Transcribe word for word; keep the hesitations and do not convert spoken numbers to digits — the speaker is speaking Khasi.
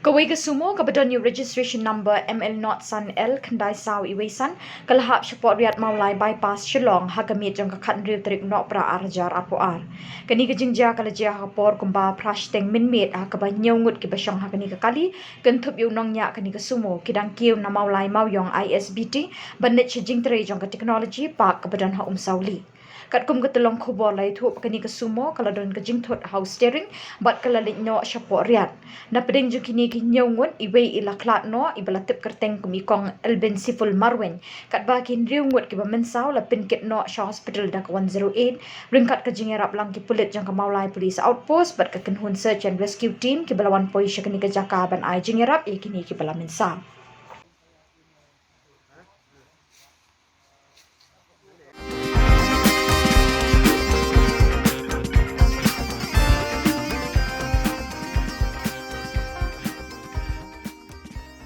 Kawei ka Sumo kaba don ïa u Registration Number M L nod san L khyndai saw iwei san ka la hap shapoh Riat Mawlai Bypass Shillong ha ka miet jong ka khathynriew tarik Nohprah ar hajar arphew ar. Kane ka jingjia ka la jia ha ka por kumba phra shiteng mynmiet ha kaba hynñiew ngut kiba shong ha kane ka kali kynthup ïa u nongñiah kane ka Sumo ki dang kiew na Mawlai Mawiong I S B T ban leit sha jingtrei jong ka Technology Park kaba don ha Umsawli. Katkum ka tyllong khubor la ïathuh ba kane ka Sumo ka la don ka jingthut ha u steering bad ka la leit noh shapoh Riat. Napdeng jong kine ki hynñiew ngut iwei i la khlad noh iba la tip kyrteng kum i Kong Elbin Siful Marwein, katba ki hynriew ngut kiba mynsaw la pynkit noh sha hospital da ka one zero eight ryngkat ka jingïarap lang ki pulit jong ka Mawlai Police Outpost bad ka kynhun Search and Rescue Team kiba la wan poi sha kane ka jaka ban ai jingïarap ïa kine kiba la mynsaw.